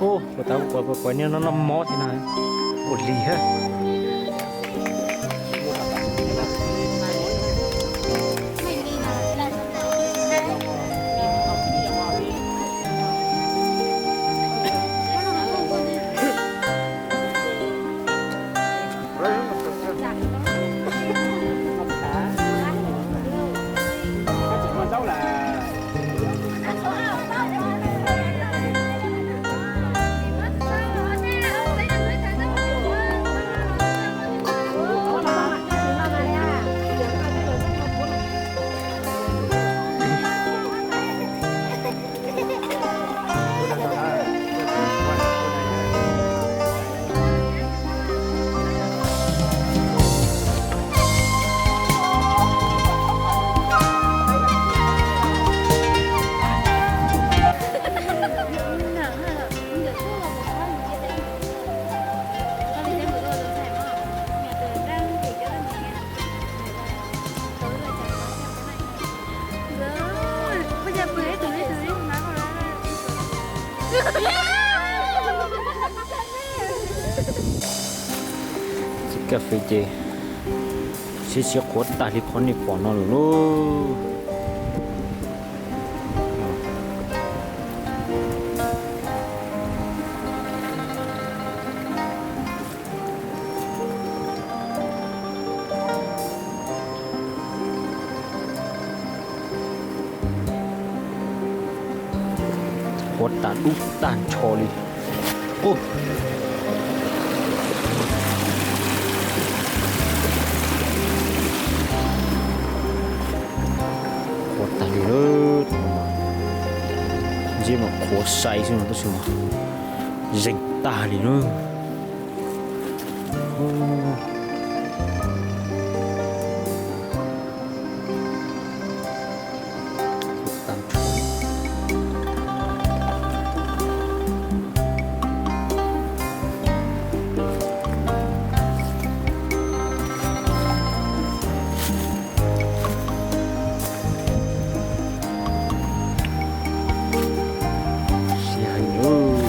Ub, kuv tab kuv kuv kuv niag no noj mov thiab na. Ua li hab. Txiv kas fes ces siab siab qhuav tag li qhov nej pom no lawm lauj. Qhuav tas dub tag nrho li. Ub, qhuav tag li lawm. Ntsej mas qhuav sai xwb no tab sis mas zeeg tag li na. Siab heev lauj.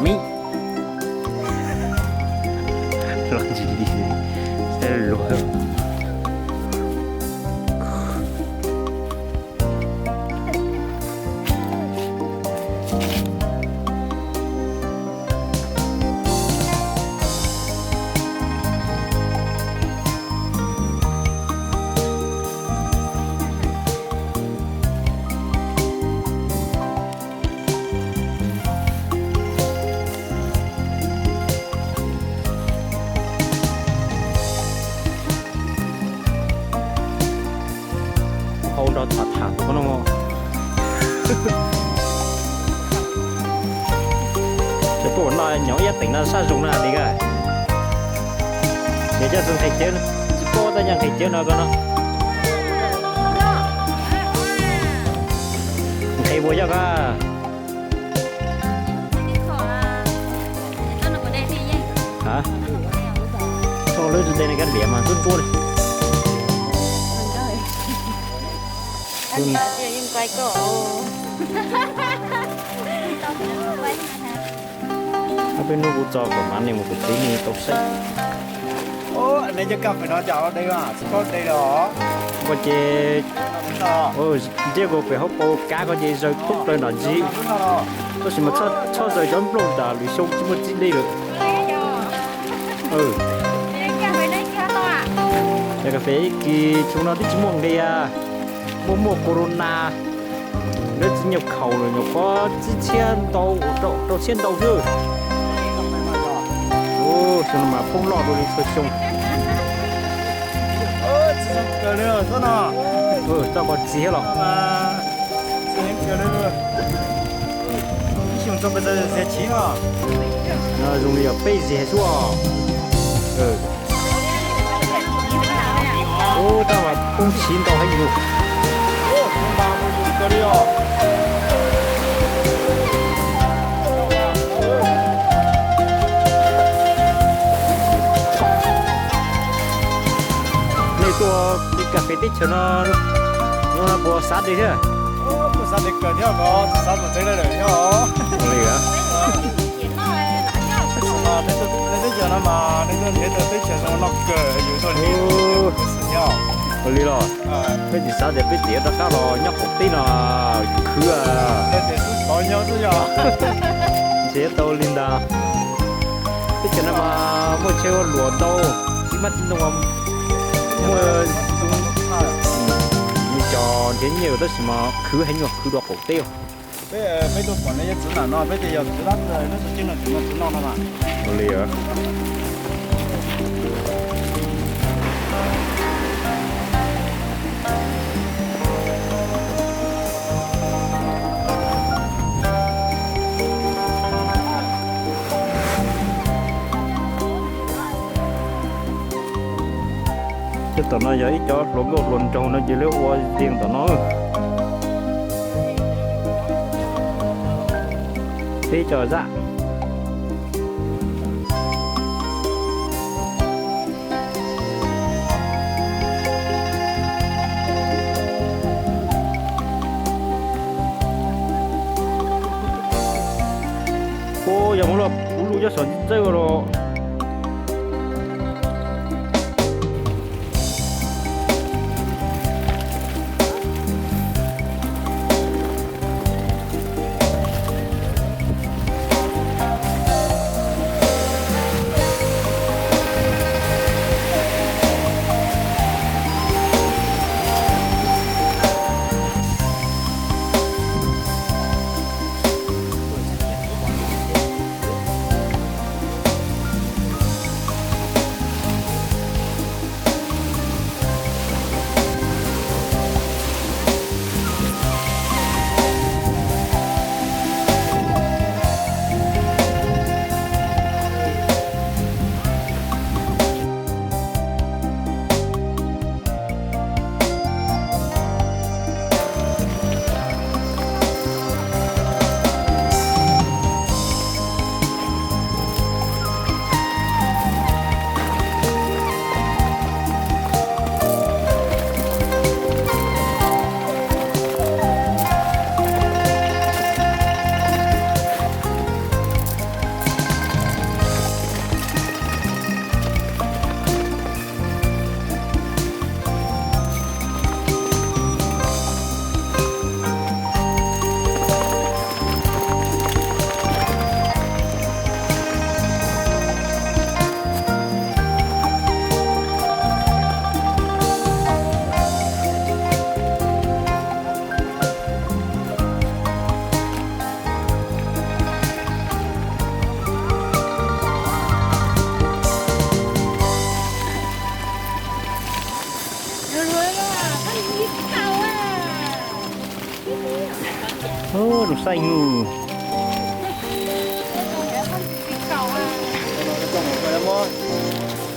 Mib, los ntsis li, luag. Hau nrog tham tham tus no. Ces tuaj no nyob ib teem no sab zoo na li ka. Yog coj tsis nqhis cawv, tsis paub tab yog nqhis cawv no ko no. Nqhis puas yog ko? Txhob lub tsis de ne kab liam mas ntsuab ntsuab li. Ob peb hnub kuv tso kom mam nej mus kuv teb nej tau saib. Nej cov kab fem no cas de tsis paub de los? Ko ces ntiab ko pem hauv paus kav ko ces zaws thoob plaws nram ntsis. Tab sis mas txhob zaws cov nplooj tas lwm xyoo tsis muaj txij dej lawm. Cov kas fes ib kis xyoo no twb tsis muaj nqis, muaj muaj corona, lawv tsis nyuam khaus lawm nyuam qhuav tsib txhiab ntau, rau txhiab ntau xwb. Xyoo no mas poob loj dua li txhua xyoo. Txoj qos txiv thiab los? Zoo li yog peb zeg xwb os. Tab mas poob txiv ntau heev yus. Ua li kas fes teb chaws no, no puas xav de thiab? Puas xav de kawg thiab ko, xav mus tsev lawm thiab os. Ua li a. Neb teb chaws no mas neb tuaj nrhiav tau teb chaws zoo noj kawg yus tuaj nrhiav xwb thiab. Ua li los, peb tsis xav tias peb txiv rov qab los nyob qaum teb no khwv. Nrhiav tau li ntawd. Teb chaws no mas muaj tsheb ua luam ntau, tsis mab tsis ntoo, muaj cov nrhiav nyiaj tab sis mas khwv heev, khwv dua qaum teb. Peb tuaj pom nej yog txiv nam no, peb tias yog txiv dab tsi, lub txiv tseeb no tsis muaj txiv no no mas. Ua li. Cov tom no yog ib cov hluas nkauj hluas nraug no ces lawv ua zeeg tom no. Peb cov zaj. Ua yog mus los kuv lub cov saum txawj ua los. Lub saib ngu.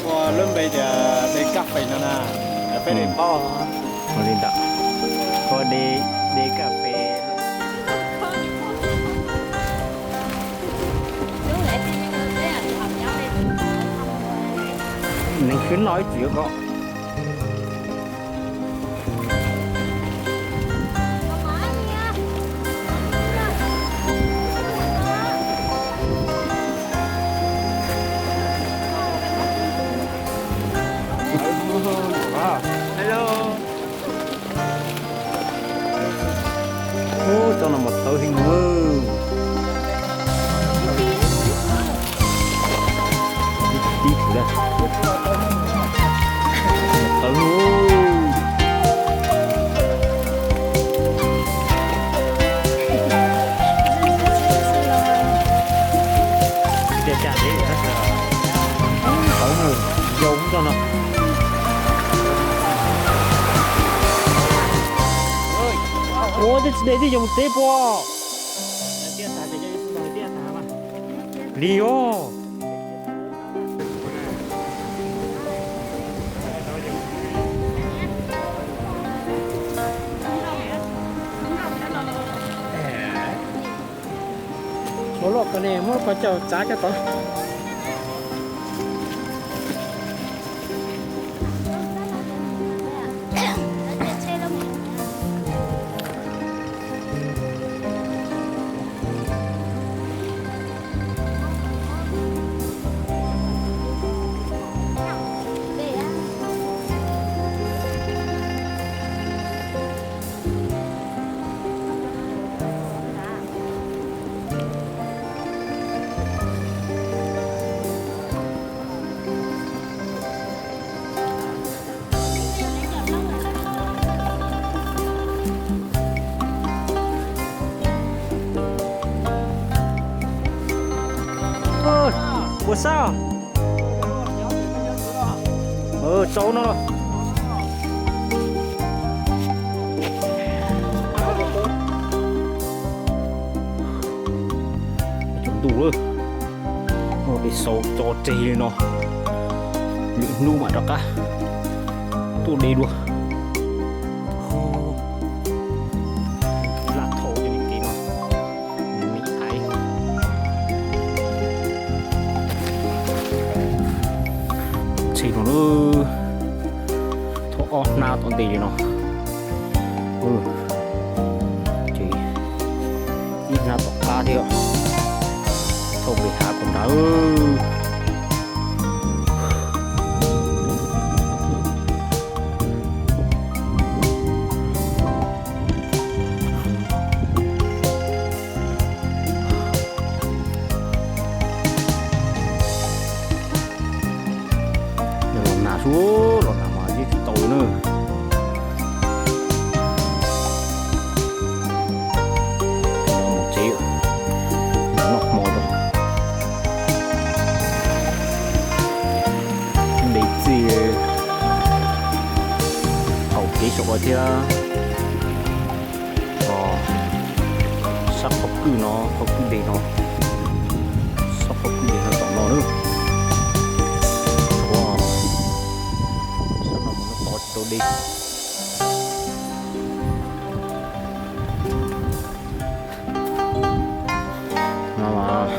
Ua lub npe tias de kaj fes no na, peb li paub. Ua li ntawd, ua de, de kaj fes. Nws khwv noj ib txwm ko. Hello. Ub, tsob no mas tawv heev. Tib tug da. Tawv. Tawv, yau tsob no. Ua tej tsis de twb yuav mus tsev puas? Li os. Tshuav loj ko ne, muab ko caum tsav cov tod. Sab, tau no los. Cov ntuj, peb xauv tso tseg li no, lwm hnub mam rov qab tuaj de dua. Lam thau cov niag kev no, me me aiv. Tsheb no na, thauj ob hnab tom ntej li no. Ces ib hnab tom qab thiab, thauj nqis hav kom nrad. Los nag xwb, los nag mas yeej tsis tau li na. Mus tsev, noj hmo rau. De txij hauv kev saum ko thiab. Sab qhov kwj no, qhov kwj deg no, sab qhov kwj deg no tom no na. Sab no mas nws tod tsis tau dej. No mas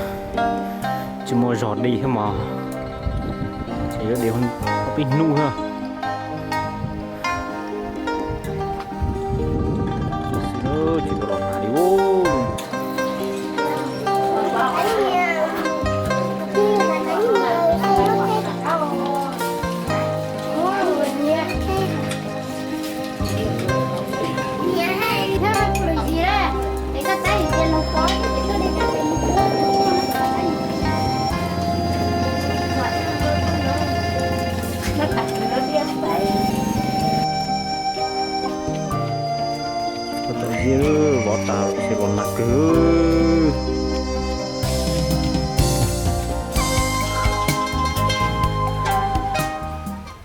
tsis muaj zog dej thiab mas, ces yuav de ob peb hnub thiab. Xwb xwb na, tsis tau los nag li. Vov tas ces los nag kawg.